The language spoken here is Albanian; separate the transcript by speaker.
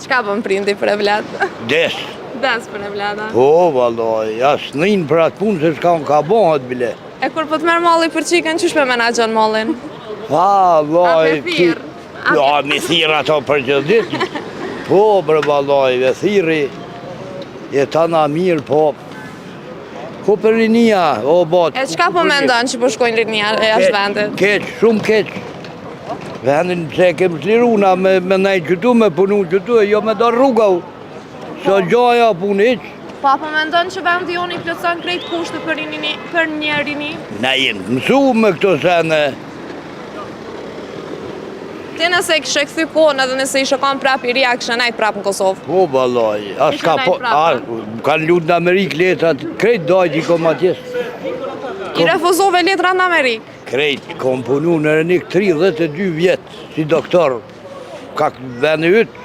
Speaker 1: Çka bën prindi për evlat?
Speaker 2: Des.
Speaker 1: Des për evlada.
Speaker 2: Po, vallaj, as nin për atë punë se çka ka bëhet bile.
Speaker 1: E kur po të merr malli për çikën, qysh me menaxhon mallin?
Speaker 2: Vallaj,
Speaker 1: A me thirr? A
Speaker 2: Ja, mi thirr ato për gjithë ditë. Po, bre vallaj, me thirri, e tana mirë, po. Ku për rinia, o bot.
Speaker 1: E çka po mendon që po shkojnë rinia e jashtë vendit?
Speaker 2: Keq, shumë keq. Vendin pse e kemë çliru na me nejt qëtu, me punu qëtu, e jo me do rruga. Së gjaja punë hiq.
Speaker 1: Po a po mendon që vendi jonë i plotëson krejt kushtet për rini, për një rini?
Speaker 2: Na jemë mësu me këto sene.
Speaker 1: Ti nëse e kishe kthy kohën edhe nëse ishe kanë prap i ri, a kishe nejt prap në Kosovë?
Speaker 2: Po, vallaj, as
Speaker 1: Kishe
Speaker 2: ka
Speaker 1: nejt
Speaker 2: po,
Speaker 1: prap,
Speaker 2: a, kanë lutë në Amerikë letrat, krejt dajt i kom atje.
Speaker 1: I refuzove letrat në Amerikë?
Speaker 2: Krejt, kom punu në Erenik 32 vjetë si doktor, ka vendi ytë.